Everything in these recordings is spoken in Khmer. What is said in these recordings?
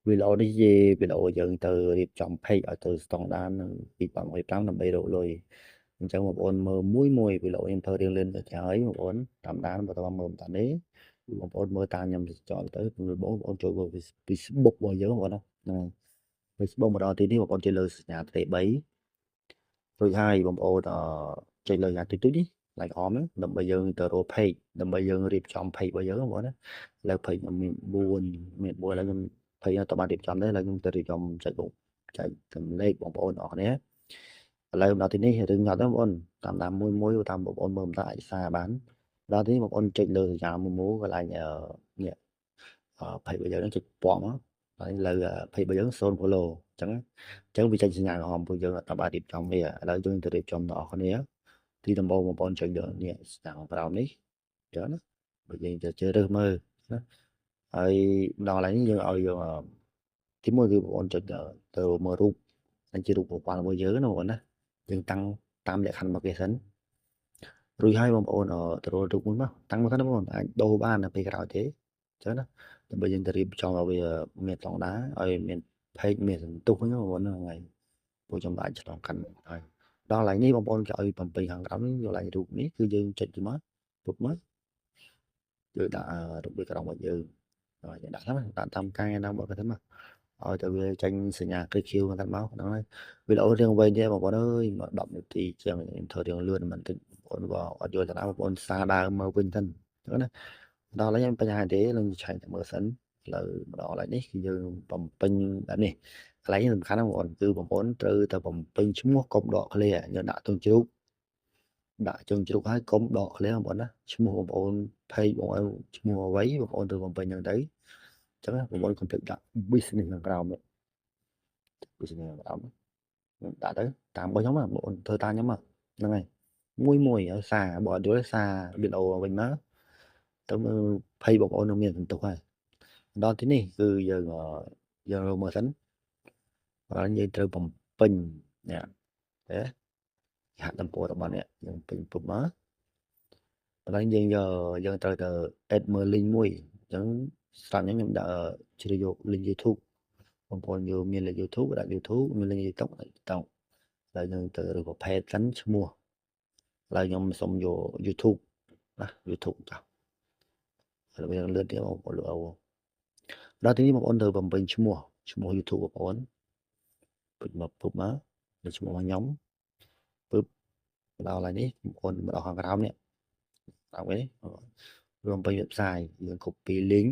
វីដេអូនេះជាវីដេអូយើងទៅរៀបចំ page ឲ្យទៅស្តង់ដារនៅ2025ដើម្បីរកលុយអញ្ចឹងបងប្អូនមើលមួយមួយវីដេអូខ្ញុំធ្វើរៀងលឿនទៅហើយបងប្អូនតាមដានបន្តមើលតាមនេះបងប្អូនមើលតាមខ្ញុំចោលទៅបងប្អូនចូល Facebook របស់យើងបងប្អូនណាហ្នឹង Facebook មកដល់ទីនេះបងប្អូនចុចលើសញ្ញាត្រី3រួចហើយបងប្អូនចុចលើសញ្ញាតិចតិចនេះ like អមហ្នឹងដើម្បីយើងទៅរក page ដើម្បីយើងរៀបចំ page របស់យើងបងប្អូនណាឥឡូវ page ខ្ញុំមាន4មាន4ឥឡូវខ្ញុំ page អត់បានរៀបចំទេឥឡូវខ្ញុំទៅរៀបចំចែកបងចែកកម្លេខបងប្អូនអរគ្នាឥឡូវដល់ទីនេះរឿងញ៉ាត់បងប្អូនតាមតាមមួយមួយតាមបងប្អូនមើលមិនអាចសារបានដល់ទីនេះបងប្អូនចុចលើសញ្ញាមួយមួយកន្លែងនេះ page របស់យើងហ្នឹងចុចពណ៌មកហើយលើ page របស់យើង0 follow អញ្ចឹងវាចេញសញ្ញាក្រហមពួកយើងអត់បានរៀបចំវាឥឡូវយើងទៅរៀបចំដល់អ្នកគ្នាទីដំបូងបងប្អូនចុចលើនេះសញ្ញាក្រោមនេះអញ្ចឹងណាបើយើងទៅជ្រើសរើសមើលណាហើយដល់កន្លែងនេះយើងឲ្យយើងទីមួយគឺបងប្អូនចុចទៅមើលរូបនេះជារូប profile របស់យើងណាបងប្អូនណាយើងតាំងតាមលក្ខខណ្ឌរបស់គេសិនរួចហើយបងប្អូនទៅរករូបមួយមកតាំងមកសិនបងប្អូនអាចដូរបាននៅពេលក្រោយទេអញ្ចឹងណាដើម្បីយើងទៅរៀបចំឲ្យវាមានស្តង់ដារឲ្យមាន page មានសន្ទុះហ្នឹងបងប្អូនហ្នឹងហើយពួកខ្ញុំអាចឆ្លងកាន់ហើយដល់កន្លែងនេះបងប្អូនគេឲ្យបំពេញខាងក្រោមនេះយកកន្លែងរូបនេះគឺយើងចុចទៅមកពុបមកយើងដាក់រូបវាក្រោមរបស់យើងហើយយើងដាក់ហ្នឹងដាក់តាមកែតាមបើទៅមកឲ្យទៅវាចេញសញ្ញាគ្រីខៀវមកតាមមកហ្នឹងហើយវីដេអូរឿងវែងទេបងប្អូនអើយមក10នាទីជាងខ្ញុំធ្វើរឿងលឿនបន្តិចបងប្អូនបើអត់យល់ទៅណាបងប្អូនសារដើមមកវិញទៅអញ្ចឹងណាដល់ហើយខ្ញុំបញ្ហាទេនឹងឆែកតែមើលសិនឥឡូវមកដល់កន្លែងនេះគឺយើងបំពេញបែបនេះកន្លែងនេះសំខាន់ណាស់បងប្អូនគឺបងប្អូនត្រូវតែបំពេញឈ្មោះកុំដកឃ្លាយើងដាក់ទងជ្រូកដាក់ជើងជ្រូកហើយកុំដកឃ្លាបងប្អូនណាឈ្មោះបងប្អូន page បងប្អូនឈ្មោះអ្វីបងប្អូនត្រូវបំពេញហ្នឹងទៅអញ្ចឹងបងប្អូនកុំភ្លេចដាក់ business ខាងក្រោមនេះ business ខាងក្រោមខ្ញុំដាក់ទៅតាមរបស់ខ្ញុំបងប្អូនធ្វើតាមខ្ញុំហ្នឹងហើយមួយមួយឲ្យសារបើអត់យល់សារវីដេអូវិញមកទៅមើល page បងប្អូននឹងមានសន្ទុះហើយដល់ទីនេះគឺយើងយើងរកមើលសិនហើយយើងត្រូវបំពេញនេះទេហាក់តំពោរបស់នេះយើងពេញពុបមកបន្តែយើងយកយើងត្រូវទៅ add មើល link មួយអញ្ចឹងស្រាប់ខ្ញុំដាក់ជ្រើសយក link YouTube បងប្អូនយកមាន link YouTube ដាក់ YouTube មាន link TikTok ដាក់ TikTok ហើយយើងទៅរើសប្រភេទសិនឈ្មោះឥឡូវខ្ញុំសុំយក YouTube ណា YouTube ចាស់ហើយយើងលឿនទៀតបងប្អូនដល់ទីនេះបងប្អូនត្រូវបំពេញឈ្មោះឈ្មោះ YouTube បងប្អូនពុជមកពុបមកលើឈ្មោះរបស់ខ្ញុំពឹបដល់ហើយនេះបងប្អូនមកដល់ខាងក្រោមនេះក្រោមនេះវាបំពេញ website យើង copy link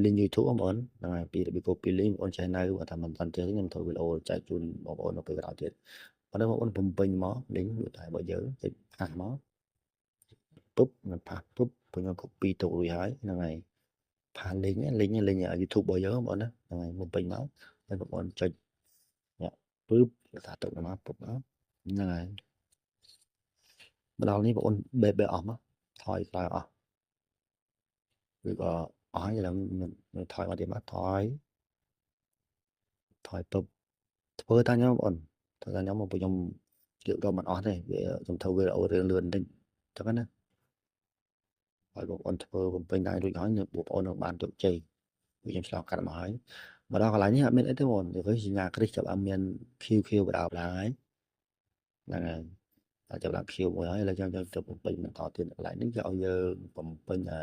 link YouTube បងប្អូនហ្នឹងហើយពីរបៀប copy link បងប្អូនចេះនៅបើថាមិនតាន់ចេះខ្ញុំធ្វើវីដេអូចែកជូនបងប្អូននៅពេលក្រោយទៀតប៉ុន្តែបងប្អូនបំពេញមក link ដូចតែរបស់យើងចុច paste មកពុបនឹង paste ពុបព្រោះខ្ញុំ copy ទុករួចហើយហ្នឹងហើយ paste link link link YouTube របស់យើងបងប្អូនណាហ្នឹងហើយបំពេញមកហើយបងប្អូនចុចនេះពឹបរក្សាទុកមកពុបមកហ្នឹងហើយមកដល់នេះបងប្អូនបេបេអស់មកថយក្រោយអស់ឬក៏អស់ហើយឥឡូវថយមកទៀតមកថយថយពឹបធ្វើតាមខ្ញុំបងប្អូនធ្វើតាមខ្ញុំមកខ្ញុំលើកដល់មិនអស់ទេវាខ្ញុំធ្វើវីដេអូរឿងលឿនបន្តិចចឹងណាហើយបងប្អូនធ្វើបំពេញដែររួចហើយបងប្អូននឹងបានជោគជ័យខ្ញុំឆ្លងកាត់មកហើយមកដល់កន្លែងនេះអត់មានអីទេបងឃើញសញ្ញាគ្រីសចាប់អត់មាន QQ បដាបដាហើយហ្នឹងហើយចាប់ឡើង Q មួយហើយឥឡូវខ្ញុំទៅបំពេញបន្តទៀតកន្លែងនេះគេឲ្យយើងបំពេញអឺ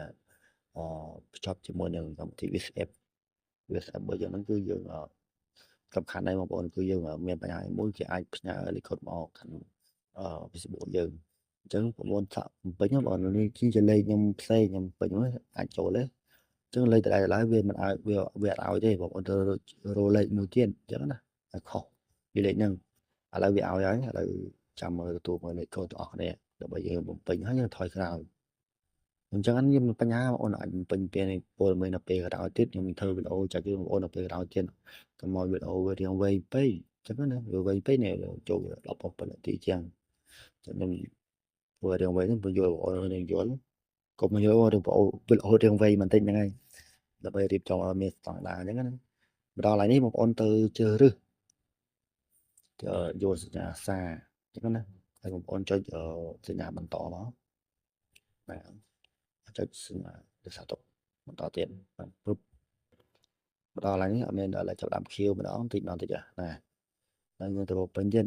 ភ្ជាប់ជាមួយនឹងកម្មវិធី WhatsApp WhatsApp របស់យើងហ្នឹងគឺយើងសំខាន់ដែរបងប្អូនគឺយើងមានបញ្ហាមួយគេអាចផ្ញើលេខកូដមកខាងអឺ Facebook យើងអញ្ចឹងបងប្អូនសាក់បំពេញបងប្អូននេះជាលេខខ្ញុំផ្សេងខ្ញុំពេញមកអាចចូលទេអញ្ចឹងលេខដដែលៗវាមិនឲ្យវាវាអត់ឲ្យទេបងប្អូនទៅរកលេខមួយទៀតអញ្ចឹងណាឲ្យខុសពីលេខហ្នឹងឥឡូវវាឲ្យហើយឥឡូវចាំមើលទទួលមើលលេខកូដទាំងអស់គ្នាដើម្បីយើងបំពេញហើយយើងថយក្រោយអញ្ចឹងខ្ញុំមានបញ្ហាបងប្អូនអាចបំពេញពេលនេះពលមួយនៅពេលក្រោយទៀតខ្ញុំធ្វើវីដេអូចែកជូនបងប្អូននៅពេលក្រោយទៀតកុំឲ្យវីដេអូវារៀងវែងពេកអញ្ចឹងណាវាវែងពេកនេះចូល17នាទីជាងខ្ញុំធ្វើរៀងវែងហ្នឹងពន្យល់បងប្អូនរៀងយល់កុំយល់រឿងបងវីដេអូរៀងវែងបន្តិចហ្នឹងហើយដើម្បីរៀបចំឲ្យមានស្តង់ដារអញ្ចឹងណាមកដល់កន្លែងនេះបងប្អូនទៅជ្រើសរើសយកសញ្ញាសារអញ្ចឹងណាហើយបងប្អូនចុចសញ្ញាបន្តមកបាទចុចសញ្ញារក្សាទុកបន្តទៀតបាទពឹប ដល់ឡើយនេះអត់មានដល់ចាប់ដើមខៀវម្ដងតិចម្ដងតិចណាហើយយើងទៅពេញទៀត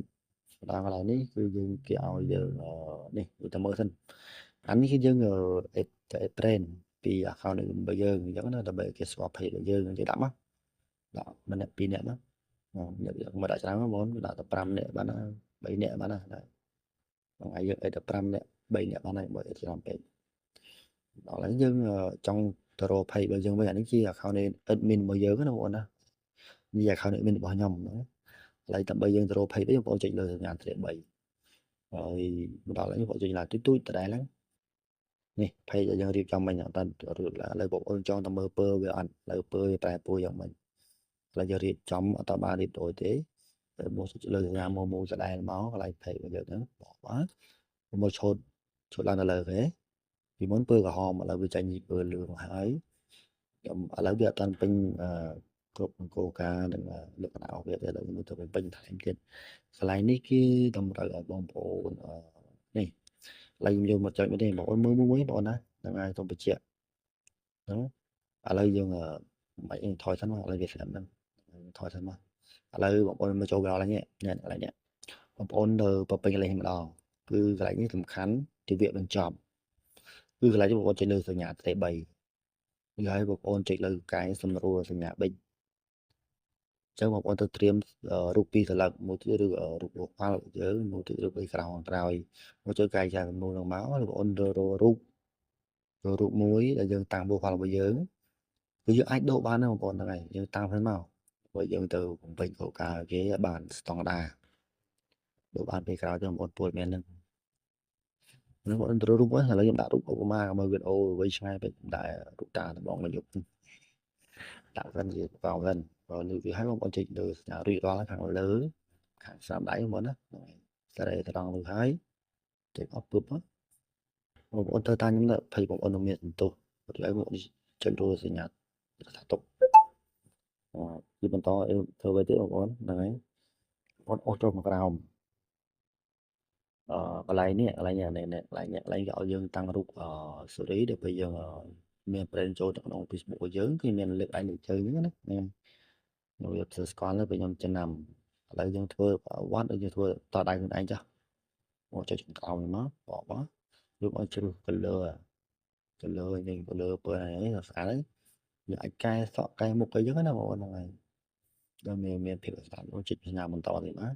ដល់កន្លែងនេះគឺយើងគេឲ្យយើងនេះទៅមើលសិនអានេះគឺយើង add add friend ពី account របស់យើងអញ្ចឹងណាដើម្បីគេស្គាល់ page របស់យើងគេដាក់មកដាក់ម្នាក់ពីរនាក់មកអ្នកមកដាក់ច្រើនបងដាក់តែ5នាក់បាន3នាក់បានណាថ្ងៃយើង add តែ5នាក់3នាក់បានហើយបើ add ច្រើនពេកដល់ហើយយើងចង់ទៅរក page របស់យើងវិញអានេះជា account admin របស់យើងណាបងប្អូនណានេះ account admin របស់ខ្ញុំណាឥឡូវដើម្បីយើងទៅរក page វិញបងប្អូនចុចលើសញ្ញាត្រី3ហើយមកដល់ហើយបងប្អូនចុចឡើងទូចទូចដដែលហ្នឹងនេះ page ដែលយើងរៀបចំមិញអត់ឥឡូវបងប្អូនចង់ទៅមើលពើវាអត់ឥឡូវពើវាប្រែពូយ៉ាងម៉េចឥឡូវយើងរៀបចំអត់បានរៀបដូចទេទៅមកចុចលើសញ្ញាមូមូដដែលមកកន្លែង page របស់យើងហ្នឹងបបាទមកឈុតឈុតឡើងទៅលើគេពីមុនពើក្រហមឥឡូវវាចាញ់ពើលឿងហើយខ្ញុំឥឡូវវាអត់តាន់ពេញអឺគ្រប់គោលការណ៍និងលក្ខណៈរបស់វាទេឥឡូវខ្ញុំទៅពេញថែមទៀតកន្លែងនេះគឺតម្រូវឲ្យបងប្អូននេះឥឡូវខ្ញុំយកមកចុចមួយទេបងប្អូនមើលមួយបងប្អូនណាហ្នឹងហើយសូមបញ្ជាក់ហ្នឹងឥឡូវយើងមិនថយសិនមកឥឡូវវាស្រាប់ហ្នឹងថយសិនមកឥឡូវបងប្អូនមកចូលដល់នេះនេះកន្លែងនេះបងប្អូនទៅពេញកន្លែងនេះម្ដងគឺកន្លែងនេះសំខាន់ជាវគ្គបញ្ចប់គឺកន្លែងនេះបងប្អូនចុចលើសញ្ញាត្រី3ឬហើយបងប្អូនចុចលើកែសម្រួលសញ្ញាប៊ិចអញ្ចឹងបងប្អូនទៅត្រៀមរូបពីរសន្លឹកមួយទៀតឬរូប profile យើងមួយទៀតរូបអីក្រោយក្រោយមកចូលកែចាសំណួរនឹងមកបងប្អូនររូបរូបមួយដែលយើងតាំង profile របស់យើងគឺយើងអាចដូរបានណាបងប្អូនហ្នឹងហើយយើងតាំងហ្នឹងមកព្រោះយើងទៅបំពេញគោលការណ៍គេបានស្តង់ដាដូរបានពេលក្រោយទៅបងប្អូនពួយមែនហ្នឹងនឹងបងប្អូនទៅរូបហ្នឹងឥឡូវខ្ញុំដាក់រូបឧបមាមើលវីដេអូវៃឆ្ងាយពេកដែររូបតាដបងមកយប់ដាក់សិនជាបងសិនបើលើវាឲ្យបងប្អូនចុចលើសញ្ញារួចរាល់ខាងលើខាងស្ដាំដៃបងប្អូនណាហ្នឹងហើយសារ៉េត្រង់លើហើយចុចអស់ពឹបបងប្អូនទៅតាមខ្ញុំទៅភ័យបងប្អូននឹងមានសន្ទុះព្រោះឲ្យបងចុចលើសញ្ញាថាទុកជាបន្តធ្វើអ្វីទៀតបងប្អូនហ្នឹងហើយបងប្អូនអូសចូលមកក្រោមអឺកន្លែងនេះកន្លែងនេះកន្លែងនេះកន្លែងគេឲ្យយើងតាំងរូបអស៊េរីដល់ពេលយើងមាន brand ចូលទៅក្នុង Facebook របស់យើងគឺមានលើកដៃលើកជើងហ្នឹងណាខ្ញុំវាធ្វើស្គាល់ទៅពេលខ្ញុំចំណាំឥឡូវយើងធ្វើវត្តយើងធ្វើតដៃខ្លួនឯងចាស់មកចុចក្រោមមកបកមកយកឲ្យជ្រើស color color យើង color ពណ៌នេះស្អាតហើយយើងអាចកែសក់កែមុខអីចឹងណាបងប្អូនហ្នឹងហើយដល់មានភាពស្អាតចុចសញ្ញាបន្តទៀតណា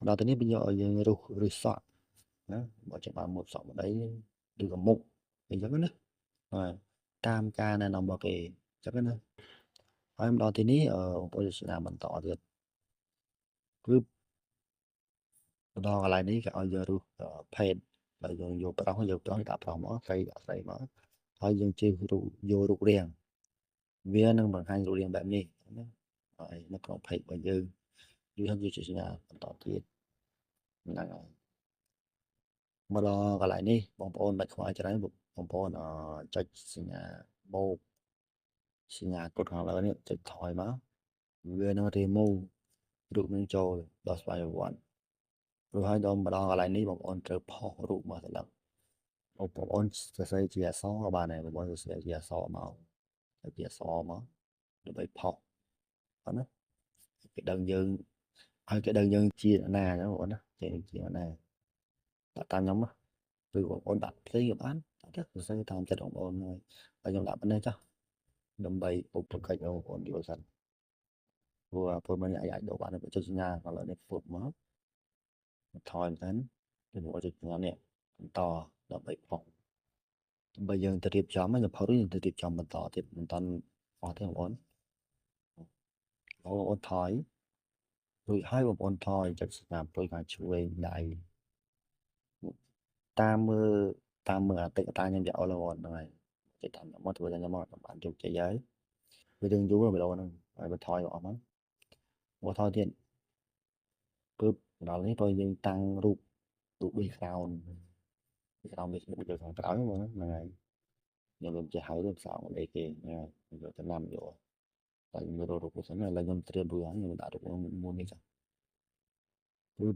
ដល់ទៅនេះវាយកឲ្យយើងរុះឬសក់ណាបើចាំបានមុខសក់ម្ដីឬក៏មុខអីចឹងណាបាទតាមការណែនាំរបស់គេចឹងណាហើយមកដល់ទីនេះបងប្អូនសញ្ញាបន្តទៀតគឺដល់កន្លែងនេះគេឲ្យយើងរុះភេទបើយើងយកប្រុសយកប្រុសដាក់ប្រុសមកស្រីដាក់ស្រីមកហើយយើងជិះរូបយករូបរាងវានឹងបង្ហាញរូបរាងបែបនេះណាហើយនៅក្នុង page របស់យើងយូរហើយយើងជាសញ្ញាបន្តទៀតហ្នឹងហើយមកដល់កន្លែងនេះបងប្អូនមិនខ្វល់ច្រើនបងប្អូនចុចសញ្ញាបូកសញ្ញាកុដខាងលើនេះចុចថយមកវានឹង remove រូបនឹងចូលដល់ស្វ័យប្រវត្តិព្រោះហើយដល់មកដល់កន្លែងនេះបងប្អូនត្រូវផុសរូបមកសន្លឹកបងប្អូនសរសេរជាអក្សរក៏បានដែរបងប្អូនសរសេរជាអក្សរមកទៅជាអក្សរមកដើម្បីផុសបាទណាគេដឹងយើងឲ្យគេដឹងយើងជាណាអញ្ចឹងបងប្អូនណាជាណាដាក់តាមខ្ញុំឬបងប្អូនដាក់ផ្សេងក៏បានដាក់ទៅសរសេរតាមចិត្តបងប្អូនហើយហើយខ្ញុំដាក់ប៉ុណ្ណេះចុះដើម្បីឧបកិច្ចបងប្អូនយល់សិនព្រោះពលមិនអាចដូរបានចុចសញ្ញាឥឡូវនេះពុតមកថយសិនគឺបងចុចសញ្ញានេះបន្តដើម្បីផុសដើម្បីយើងទៅរៀបចំយើងផុសយើងទៅរៀបចំបន្តទៀតមិនតាន់អស់ទេបងប្អូនបងប្អូនថយរួចហើយបងប្អូនថយចុចសញ្ញាព្រួយខាងឆ្វេងដៃតាមមើលតាមមើលអតិកតាខ្ញុំយកអល់បងហ្នឹងហើយចុចតាមមកធ្វើតាមខ្ញុំមកបានជោគជ័យហើយវារឿងយូរវីដេអូហ្នឹងហើយបន្ថយអស់មកមកថយទៀតពើដល់នេះព្រោះយើងតាំងរូបរូប background background Facebook យកខាងក្រោយហ្នឹងហើយខ្ញុំមិនចេះហៅទេភាសាអង់គ្លេសគេហ្នឹងហើយយកទៅណាំយកតែខ្ញុំរករូបសិនឥឡូវខ្ញុំត្រៀមរួចហើយខ្ញុំដាក់រូបមួយនេះចាគឺ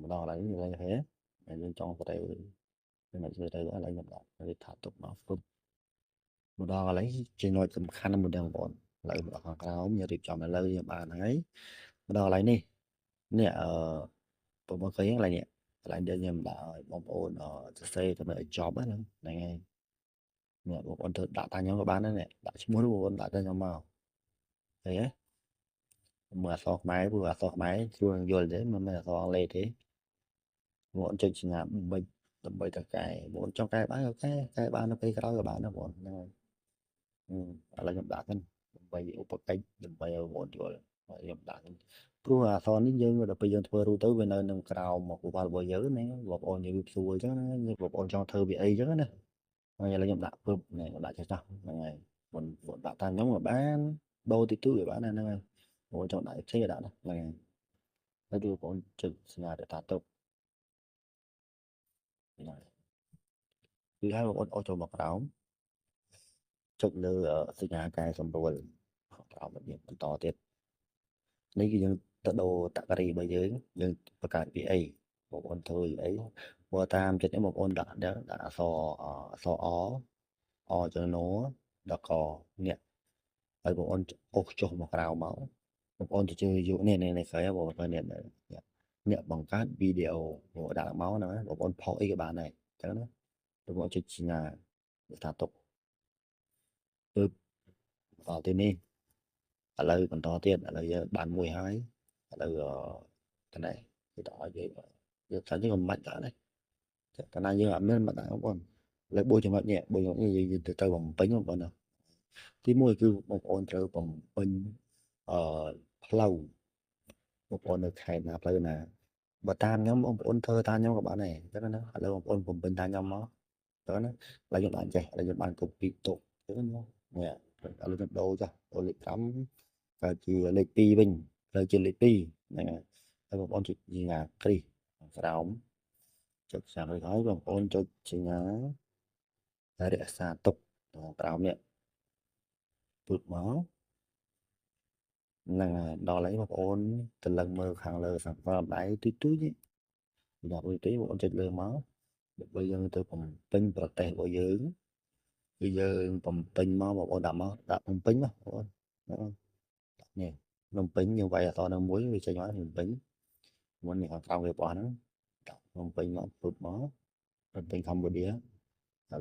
ម្ដងឡើយនេះហេហើយយើងចង់ទៅមិនស្រួលទៅឥឡូវខ្ញុំដាក់វាថាទុកមកពុបម្ដងឥឡូវចំណុចសំខាន់មួយបងប្អូន ឥឡូវមកដល់ខាងក្រោមយើងរៀបចំនៅលើយើងបានហើយមកដល់កន្លែងនេះនេះអឺបងប្អូនឃើញកន្លែងនេះកន្លែងដែលខ្ញុំដាក់ឲ្យបងប្អូនសរសេរទៅឲ្យចប់ហ្នឹងហ្នឹងហើយនេះបងប្អូនធ្វើដាក់តាមខ្ញុំក៏បានដែរនេះដាក់ឈ្មោះបងប្អូនដាក់តាមខ្ញុំមកឃើញទេមើលអក្សរខ្មែរព្រោះអក្សរខ្មែរស្រួលយល់ទេមិនមែនអក្សរអង់គ្លេសទេបងប្អូនចុចសញ្ញាបិចដើម្បីទៅកែបងប្អូនចង់កែបានក៏កែកែបាននៅពេលក្រោយក៏បានដែរបងប្អូនហ្នឹងហើយឥឡូវខ្ញុំដាក់សិនដើម្បីឧបកិច្ចដើម្បីឲ្យបងប្អូនយល់ខ្ញុំដាក់សិនព្រោះអក្សរនេះយើងដល់ពេលយើងធ្វើរួចទៅវានៅនឹងក្រោម profile របស់យើងណាបងប្អូនយើងវាស្រួលអញ្ចឹងណាបងប្អូនចង់ធ្វើវាអីអញ្ចឹងណាហើយឥឡូវខ្ញុំដាក់ពឹបនេះខ្ញុំដាក់ចេះចោះហ្នឹងហើយបងប្អូនដាក់តាមខ្ញុំក៏បានដូរតិចតួចក៏បានដែរហ្នឹងហើយបងប្អូនចង់ដាក់ផ្សេងក៏ដាក់ដែរហ្នឹងហើយហើយបងប្អូនចុចសញ្ញារក្សាទុកហ្នឹងហើយគឺឲ្យបងប្អូនអូសចូលមកក្រោមចុចលើសញ្ញាកែសម្រួលក្រោមនេះបន្តទៀតនេះគឺយើងទៅដូរតក្រីរបស់យើងយើងបង្កើតពីអីបងប្អូនធ្វើអីបើតាមចិត្តនេះបងប្អូនដាក់ដាក់អក្សរអក្សរអអចណូដល់កនេះហើយបងប្អូនអូសចុះមកក្រៅមកបងប្អូនទៅជឿយកនេះនេះស្អីបងប្អូននេះអ្នកបង្កើតវីដេអូបងដាក់មកហ្នឹងបងប្អូនផុសអីក៏បានដែរអញ្ចឹងណាបងប្អូនចុចសញ្ញាថាទុកពើបន្តទីនេះឥឡូវបន្តទៀតឥឡូវយើងបានមួយហើយឥឡូវតនេះគេទៅឲ្យយើងយើងថាយើងមិនបាច់ដាក់ទេកាលណាយើងអត់មានមិនដាក់បងប្អូនឥឡូវ4ចំណុចនេះ4ចំណុចនេះយើងទៅបំពេញបងប្អូនណាទី1គឺបងប្អូនត្រូវបំពេញអឺផ្លូវបងប្អូននៅខេត្តណាផ្លូវណាបើតាមខ្ញុំបងប្អូនធ្វើតាមខ្ញុំក៏បានដែរអញ្ចឹងណាឥឡូវបងប្អូនបំពេញតាមខ្ញុំមកអញ្ចឹងណាឥឡូវខ្ញុំបានចេះឥឡូវខ្ញុំបាន copy ទុកអញ្ចឹងណានេះឥឡូវខ្ញុំដូរចាស់ដូរលេខ5កើតជាលេខ2វិញត្រូវជាលេខ2ហ្នឹងហើយហើយបងប្អូនចុចសញ្ញាគ្រីសក្រោមចុចសញ្ញាគ្រីសហើយបងប្អូនចុចសញ្ញារក្សាទុកក្រោមនេះពឹបមកហ្នឹងហើយដល់ហើយបងប្អូនទៅលឹងមើលខាងលើសង្កត់ដៃទុយទុយនេះដល់ទុយទុយបងប្អូនចុចលើមកដើម្បីយើងទៅបំពេញប្រទេសរបស់យើងគឺយើងបំពេញមកបងប្អូនដាក់មកដាក់បំពេញមកបងប្អូនដាក់នេះភ្នំពេញយើងវាយអក្សរនឹងមួយវាចេញមកភ្នំពេញមុននេះខាងក្រោមវាបោះហ្នឹងដាក់ភ្នំពេញមកពឹបមកភ្នំពេញកម្ពុជាឥ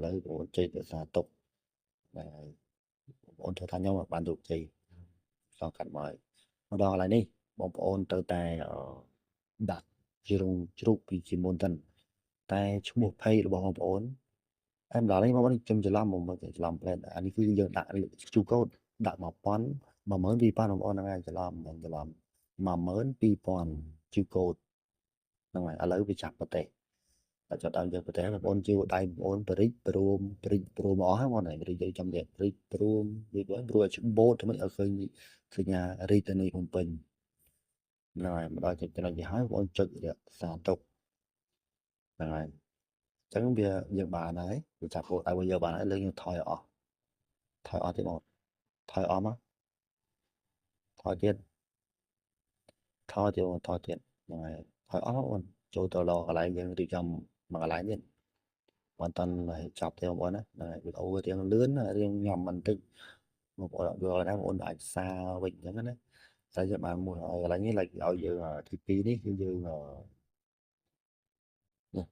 ឡូវបងប្អូនចុចរក្សាទុកហ្នឹងហើយបងប្អូនធ្វើថាខ្ញុំបានជោគជ័យសងកាត់មកមកដល់កន្លែងនេះបងប្អូនត្រូវតែដាក់ជ្រុងជ្រូកពីជាមុនសិនតែឈ្មោះផេករបស់បងប្អូនអែមដល់នេះបងប្អូនខ្ញុំច្រឡំមកច្រឡំផ្លែអានេះគឺយើងដាក់ជូកូដដាក់1000 12000បងប្អូនហ្នឹងហើយច្រឡំមិនច្រឡំ12000ជូកូដហ្នឹងហើយឥឡូវវាចាប់ប្រទេសតែចុះដល់យើងប្រទេសបងប្អូនជឿដៃបងប្អូនបរិចព្រមបរិចព្រមអស់ហ្នឹងបងប្អូនរិចយើងចាំទៀតបរិចព្រមរិចព្រមឲ្យច្បូតទៅមិនឲ្យឃើញសញ្ញារាជធានីភ្នំពេញហ្នឹងហើយមកដល់ចំណុចនេះហើយបងប្អូនចុចរក្សាទុកហ្នឹងហើយអញ្ចឹងវាយើងបានហើយវាចាប់គោលដៅយើងបានហើយលើយើងថយអស់ថយអស់ទៀតបងថយអស់មកថយទៀតថយទៀតបងថយទៀតហ្នឹងហើយថយអស់បងប្អូនចូលទៅដល់កន្លែងយើងរៀបចំមួយកន្លែងទៀតមិនតាន់ចប់ទេបងប្អូនណាហ្នឹងហើយវីដេអូរៀងលឿនរៀងញ៉ាំបន្តិចបងប្អូនអត់យល់ណាបងប្អូនអាចសារវិញអញ្ចឹងណាតែយើងបានមួយកន្លែងនេះឲ្យយើងទី2នេះគឺយើងនេះ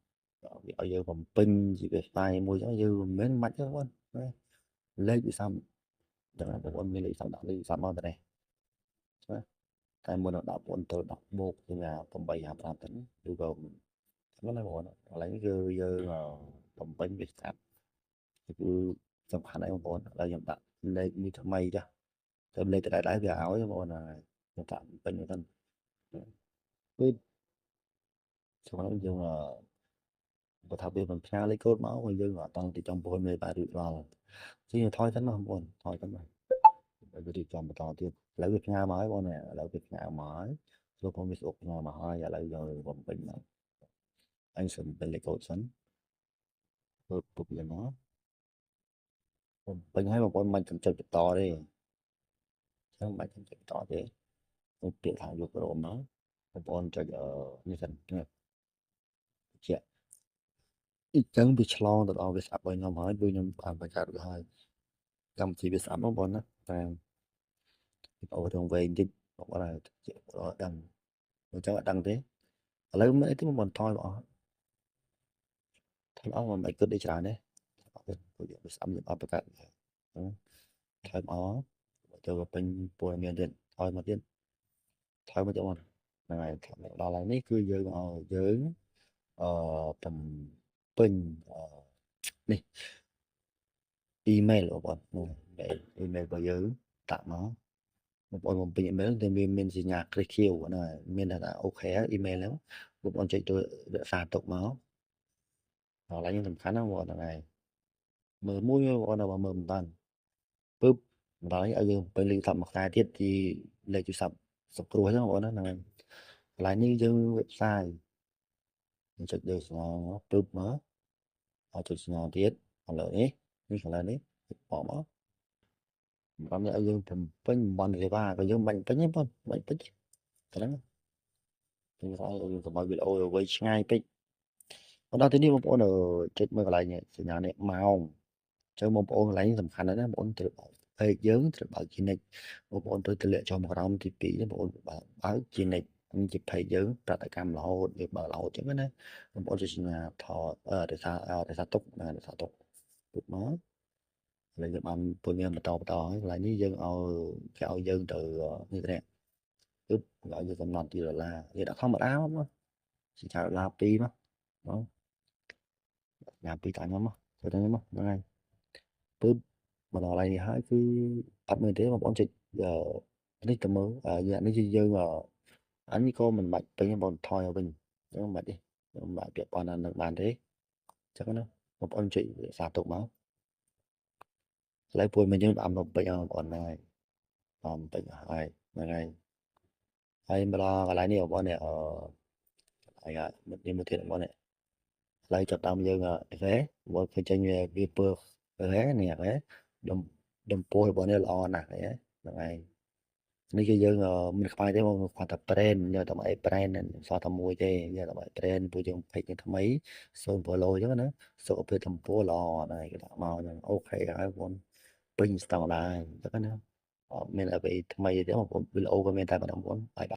វាឲ្យយើងបំពេញជា website មួយអញ្ចឹងយើងមិនមែនបាច់ទេបងប្អូនលេខវាសាំចឹងបងប្អូនមានលេខសាំដាក់លេខសាំមកទៅនេះណាតែមុននឹងដាក់បងប្អូនទៅដាក់បូកសញ្ញា855ទៅឬក៏ហ្នឹងណាបងប្អូនកន្លែងនេះគឺយើងបំពេញវាស្អាតគឺសំខាន់ហើយបងប្អូនឥឡូវខ្ញុំដាក់លេខនេះថ្មីចាស់ទៅលេខដដែលៗវាឲ្យបងប្អូនហើយខ្ញុំដាក់បំពេញទៅគឺសម្រាប់យើងបើថាវាមិនផ្ញើលេខកូដមកក៏យើងអត់តង់ទីចំពោះមេបានរួចរាល់ជាងថយសិនមកបងប្អូនថយសិនមកវារៀបចំបន្តទៀតឥឡូវវាផ្ញើមកហើយបងឥឡូវវាផ្ញើមកហើយលោកផងវាស្អុកផ្ញើមកហើយឥឡូវយើងបំពេញមកអញសុំពេញលេខកូដសិនពើពុបយ៉ាងមកបំពេញហើយបងប្អូនមិនចាំចុចបន្តទេអញ្ចឹងមិនចាំចុចបន្តទេពាក្យថាយកព្រមមកបងប្អូនចុចនេះសិននេះជាអញ្ចឹងវាឆ្លងទៅដល់វាស្អាប់របស់ខ្ញុំហើយព្រោះខ្ញុំបានបង្កើតវាហើយកម្មវិធីវាស្អាប់បងប្អូនណាតែ អូរឿងវែងតិចបងប្អូនឲ្យដឹងអញ្ចឹងអត់ដឹងទេឥឡូវមិនអីទេបងប្អូនថយមកអស់ថយអស់មិនគិតអីច្រើនទេអត់ទេពួកយើងស្អាប់យើងអត់ប្រកាសថយមកអស់ទៅពេញព័ត៌មានទៀតថយមកទៀតថយមកទៀតបងហ្នឹងហើយដល់ហើយនេះគឺយើងឲ្យយើងអឺបំពេញនេះអ៊ីមែលបងប្អូនអ៊ីមែលរបស់យើងដាក់មកបងប្អូនបំពេញអ៊ីមែលតែវាមានសញ្ញាគ្រីសខៀវហ្នឹងហើយមានថាអូខេអ៊ីមែលហ្នឹងបងប្អូនចុចទៅរក្សាទុកមកដល់ហើយសំខាន់ណាស់បងប្អូនហ្នឹងហើយមើលមួយបងប្អូនបើមើលមិនបានពឹបដល់ហើយឲ្យយើងពេញលេខទូរស័ព្ទមួយខ្សែទៀតទីលេខទូរស័ព្ទសង្គ្រោះហ្នឹងបងប្អូនហ្នឹងហើយកន្លែងនេះយើង website យើងចុចលើសញ្ញាមកពឹបមកឲ្យចុចសញ្ញាទៀតឥឡូវនេះនេះកន្លែងនេះបកមកបានឲ្យយើងបំពេញតំបន់សេវាក៏យើងបាញ់ពេញទេបងបាញ់ពេញតែហ្នឹងខ្ញុំថាយើងកុំឲ្យវីដេអូវៃឆ្ងាយពេកមកដល់ទីនេះបងប្អូនចុចមើលកន្លែងសញ្ញានេះម៉ោងអញ្ចឹងបងប្អូនកន្លែងនេះសំខាន់ណាស់ណាបងប្អូនត្រូវបើកពេកយើងត្រូវបើកជានិច្ចបងប្អូនត្រូវទម្លាក់ចុះមកក្រោមទី2នេះបងប្អូនបើកជានិច្ចនេះជាពេកយើងប្រតិកម្មរហូតយើងបើករហូតអញ្ចឹងណាបងប្អូនចុចសញ្ញាថតរក្សាទុកណារក្សាទុកពុតមកឥឡូវយើងបានព័ត៌មានបន្តបន្តហើយកន្លែងនេះយើងឲ្យគេឲ្យយើងទៅនេះនេះគឺឲ្យយើងកំណត់ទីដុល្លារយើងដាក់ធម្មតាមកសញ្ញាដុល្លារ2មកបងញ៉ាំ2តាញ់មកទៅទៅមកហ្នឹងហើយពឹបមកដល់កន្លែងនេះហើយគឺអត់មើលទេបងប្អូនចុចនេះទៅមើលយ៉ាងនេះយើងអានេះក៏មិនបាច់ពេញបងថយឲ្យវិញអញ្ចឹងមិនបាច់ទេមិនបាច់ពាក់ព័ន្ធនឹងបានទេអញ្ចឹងណាបងប្អូនចុចសាទុកមកឥឡូវពួយមកយើងបានបំពេញបងប្អូនហ្នឹងហើយបំពេញហើយហ្នឹងហើយហើយមកដល់កន្លែងនេះបងប្អូននេះអឺហើយនេះមួយទៀតបងប្អូននេះឥឡូវចាប់តាមយើងអូខេបងឃើញចេញវាពើអូខេនេះអូខេដំពោះរបស់នេះល្អណាស់ហ្នឹងហើយនេះគឺយើងមិនខ្វាយទេបងគាត់តែប្រេនយកតែអីប្រេនសល់តែមួយទេយកតែប្រេនពួកយើងពេកថ្មី0 follow អញ្ចឹងណាសុខភាពទំព័រល្អហ្នឹងគេដាក់មកហ្នឹងអូខេហើយបងពេញស្តង់ដារអញ្ចឹងណាអត់មានអ្វីថ្មីទេបងប្អូនវីដេអូក៏មានតែប៉ុណ្្នឹងបងប្អូនបាយបាយ។